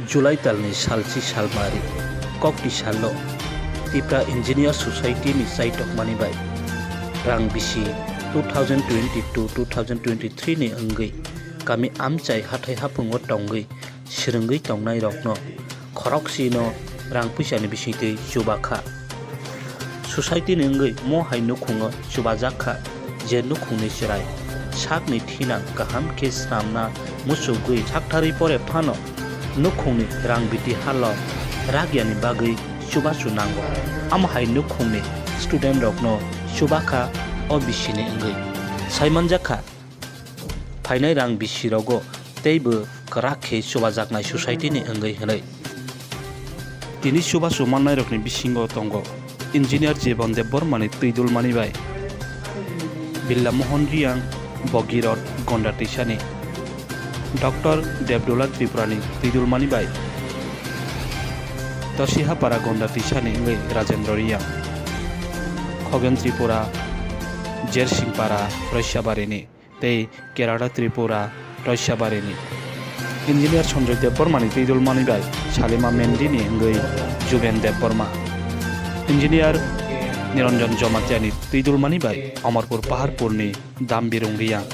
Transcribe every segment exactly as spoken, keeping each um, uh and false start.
July talni salchi salmari kokti salo Tipra Engineer Society ni chaitokmani bai rang bisi two thousand twenty-two two thousand twenty-three ni wngwi kami amchai hathai haphungo tongwi swrwngwi tongnai rokno khoroksino rang puisani bisingtwi chubakha. Society ni wngwi mo hai nukhungo chubajak kha, je nukhungni chwrai sakni thinang kaham khe swnamna muchugwi sakthari pore phano nukhungni rang biti halo rakyani bagwi chubachu nango. Amo hai nukhungni student rokno chubakha o bisini wngwi. Saimanjakha, phainai rang bisirogo teibo kwrak khe chubajaknai society ni wngwi hwnwi. Tini chubachu mannairokni bisingo tongo Engineer Jibon Debbarmani twidulmani bai Billa Mohan Riyang, Bogirot Gonda Tisani, Doctor Debdola Tripurani twidulmani bai Tosihapara Gonda Tisani wngwi Rajendra Riyang, Khogen Tripura, Jersingpara Roisabarini tei Kerala Tripura Roisabarini. Engineer Sanjoy Debbarmani twidulmani bai Salima Mendini wngwi Jugen Debbarma. Engineer Niranjan Jamatiani twidulmani bai Amarpur Paharpurni Dambirung Riyang.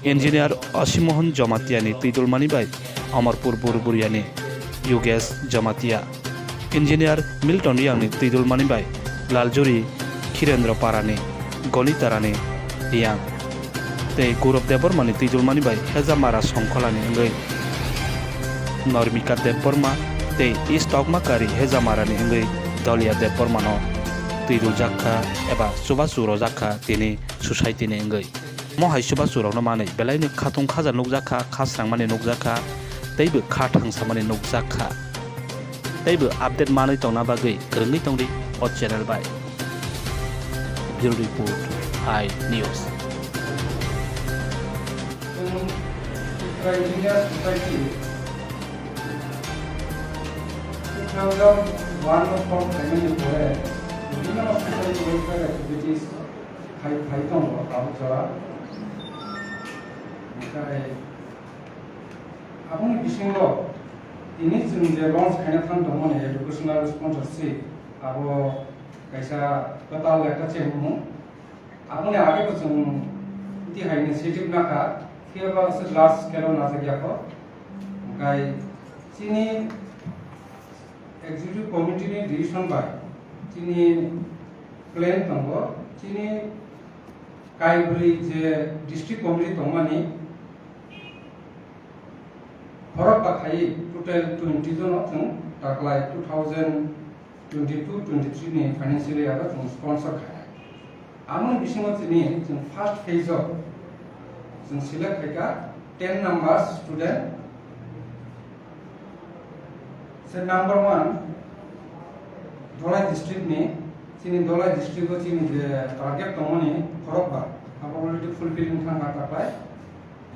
Engineer Asimohon Jamatiani twidulmani bai Amarpur Burburiyani Yogesh Jamatia. Engineer Milton Riyangni twidulmani bai Laljuri Khirendra Parani Gonitarani Riyang tei Gaurav Debbarmani twidulmani bai Hejamara Songkholani wngwi Normika Debbarma tei East Tokmakari Hejamarani wngwi Dolia Debbarmano twiduljak kha eba chubachu rojak kha tini society ni wngwi. Mo hai chubachu rokno manwi belaino khatung khaja nukjak kha, kha srangmani nukjak kha, teibo kha thangsamani nukjak kha. Teibo update manwi tongna bagwi kwrwngwi tongdi o channel bai. Bureau Report, I News. Engineer Society two thousand one of form phaimani pore bibhinno social welfare activities khai, khai tongo tabuk jora. Omokai aboni bisingo tini chwng je launch khaina thang tongmani educational sponsorship, abo kaisa kwtal ekta chengmung. Aboni age bo chwng tihai initiative nakha, phiya ba se large scale o najak ya kho. Omokai chini Executive Committee ni decision bai chini plan tongo, chini kaibrwi je district committee tongmani, khorok ba khai total twenty jono chwng taklai two thousand twenty-two twenty-three ni financial year o chwng sponsor khainai. Amoni bisingo chini chwng first phase o chwng select khaikha ten numbers student. Se number one, Dholai district ni, chini Dholai district o chini je target tongmani khorok ba, abo already fulfilling thang kha taklai.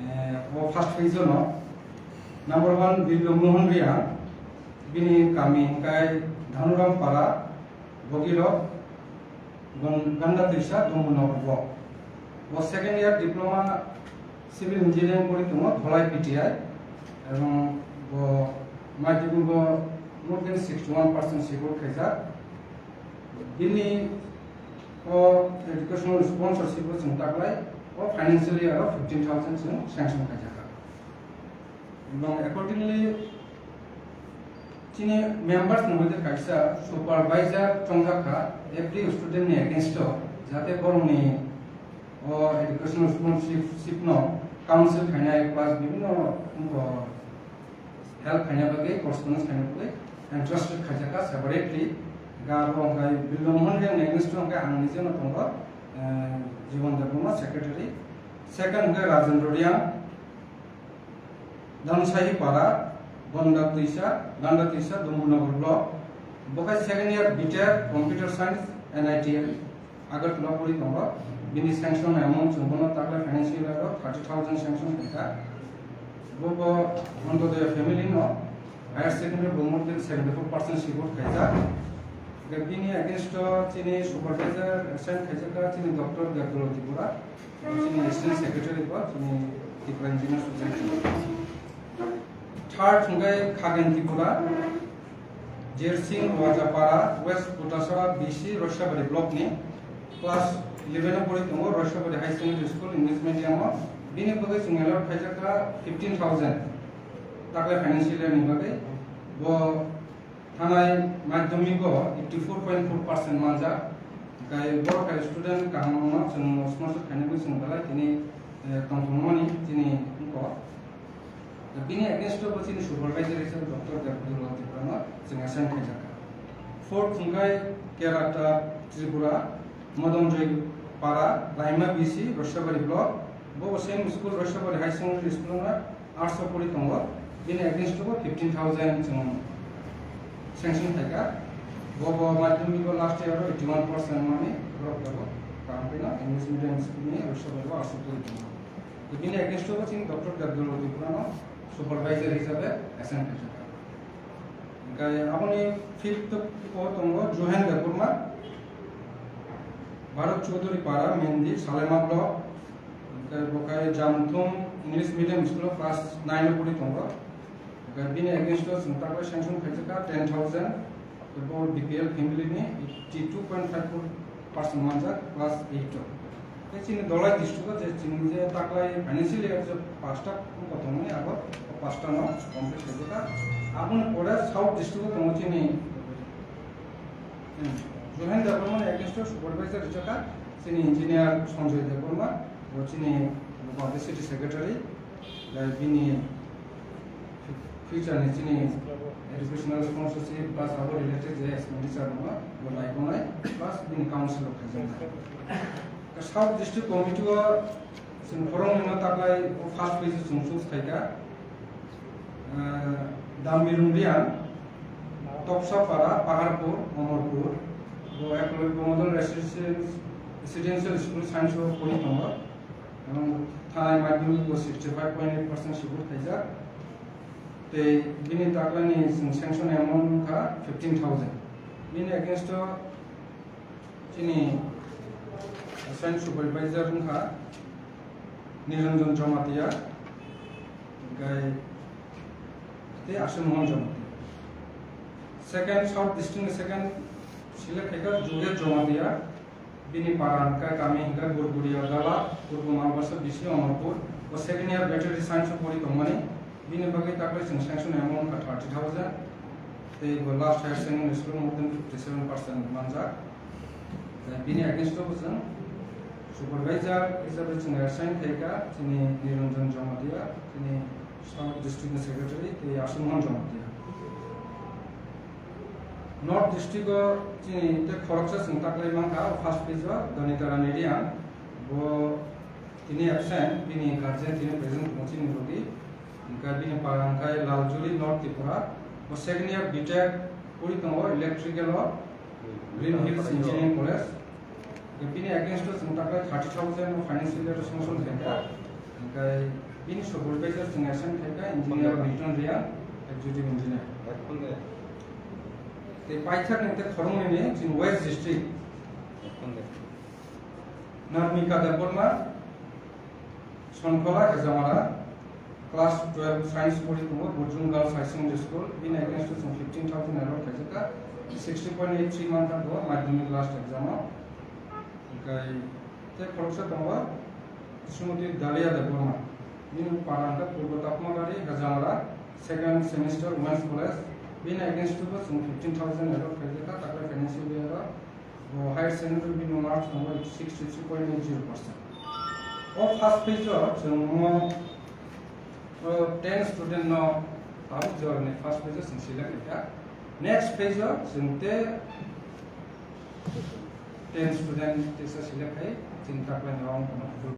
Eh, o first phase o no, number one, Billo Mohan Riyang, bini kami hwnkhe Dhanuram Para, Bogirok, Gon-, Ganda Twisa, Dumbuno block. O second year diploma civil engineering pori tongo Dholai P T I, ebong bo matric bo more than sixty one percent score khaijak. Bini o educational sponsorship o chwng taklai o financial year o fifteen thousand chwng sanction khaijak. Ebong accordingly, chini members ni moddhe kaisa supervisor chongjak kha every student ni against o, jate borokni o educational sponsorship no counsel khainai plus bibhinno, o, help khaina bagwi, correspondence khaina bagwi entrusted khaijak kha separately. Ga abo hwnkhai Billo Mohan Riyang ni against o hwnkhai ang nijeno tongo, eh, Jibon Debbarma secretary. Second hwnkhai Rajendra Riyang, Dansahi Para, Gonda Twisa, Ganda Twisa, Dumbunagar block. Bo khe second year B Tech, Computer Science, N I T M, Agartala pori tongo. Bini sanction amount chwng bono taklai financial year o thirty thousand sanction khaikha. Bo bo Antyodaya family no higher secondary bo more than seventy four percent score khaijak. Hwnkhe bini against o chini supervisor assign khaijakha chini Doctor Debdolo Tripura. Chini Assistant Secretary bo chini Tripura Engineer Society. Third hwnkhe Khagen Tripura, Jersing Wajapara, West Kutasora B C, Roisabari block ni class eleven o pori tongo, Roisabari High Secondary School, English medium o. Bini bagwi chwng allot khaijak kha fifteen thousand, taklai financial year ni bagwi. Bo thanai madhyamik o eighty four point four percent manjak. Hwnkhe borok hai student kaham no chwng sponsor khainani chwng belai tini, eh, tongthokmani chini wngkha. Bini against o bo chini supervisor hisabe Doctor Debdurlal Tripura no chwng assign khaijak kha. Fourth hwnkhe Kerata Tripura, Modonjoy Para, Raima B C, Roisabari block. Bo same school, Roisabari High Secondary School no arts o pori tongo. Bini against o bo fifteen thousand chwng sanction khaikha. Bo bo madhyamik o last year o eighty one percent mani borok tabuk kaham khe no English medium school ni Roisabari o arts o pori tongo. Bini against o bo chini Doctor Debdurlal Tripura no supervisor hisabe assign khaijak kha. Hwnkhe aboni fifth o tongo Juhen Debbarma, Bharat Chaudhary Para, Mendi, Salema block. Hwnkhe bo khe Jamthum English medium school o class nine o pori tongo. Hwnkhe bini against o chwng taklai sanction khaijak kha ten thousand. Bo B P L family ni eighty two point five four percent manjak class eight o. Tei chini Dholai district o je chini je taklai financial year je pasta wngkha tongmani abo pasta no complete khaijak kha. Aboni pore South district o tongo chini, hmm, Juhen Debbarma ni against o supervisor rijak kha chini engineer Sanjoy Debbarma, bo chini publicity secretary. Bai bini future ni chini educational sponsorship ba sabo related je expenditure no bo naikolnai plus bini council rok khaijaknai. South District Committee o chwng khoroknwi no taklai o first phase o chwng choose khaikha. Ah, Dambilung Riang, Topsapara, Paharpur, Omorpur, bo Eklavya Model Residential, Residential School Science o pori tongo. Emang thanai madhyamik bo sixty five point eight percent sibur khaijak. Tei bini taklani chwng sanction amount wngkha fifteen thousand. Bini against o chini science supervisor wngkha Niranjan Jamatia, hwnkhe tei Ashu Mohan Jamatia. Second, South District ni second select khaikha Juliet Jamatia. Bini para hwnkhe kami hwnkhe Gurguria Gala, Purbo Malbasa B C Omorpur. Bo second year veterinary science o pori tongmani. Bini bagwi taklai chwng sanction amount wngkha thirty thousand. Tei bo last higher secondary school more than fifty seven percent manjak. Tei bini against o bo chwng supervisor hisabe chwng assign khaikha chini Niranjan Jamatia, chini South District ni secretary, tei Ashu Mohan Jamatia. North District o chini tei khoroksa chwng taklai mankha, o first phase o Donita Rani Reang, bo tini absent, bini guardian tini present tongo chini logi. Hwnkhe bini para hwnkhe Laljuri, North Tripura. Bo second year B Tech pori tongo electrical o, Green Hills Engineering College. Hwnkhe bini against o chwng taklai thirty thousand o financial year o sanction khaikha. Hwnkhe bini supervisor chwng assign khaikha engineer Milton Reang, executive engineer. Tei paithak ni tei khoroknwi ni chini West District. Narmika Debbarma, Sonkhola Hejamara, class twelve science pori tongo, Burjung Girls High Secondary School, bini against o chwng fifteen thousand allot khaijak kha, sixty point eight three mankha bo madhyamik last exam o. Hwnkhe tei khoroksa tongo Srimati Dalia Debbarma, bini para hwnkhe Purbo Tapmagari, Hejamara, second semester Women's College, bini against o bo chwng fifteen thousand allot khaijak kha, taklai financial year o. Bo higher secondary bini marks tongo sixty three point eight zero percent. O first phase o chwng mo, o ten student no tabuk jora ni first phase o chwng select khaikha. Next phase o chwng te ten student tesa select khai chwng taklai ni wng kono full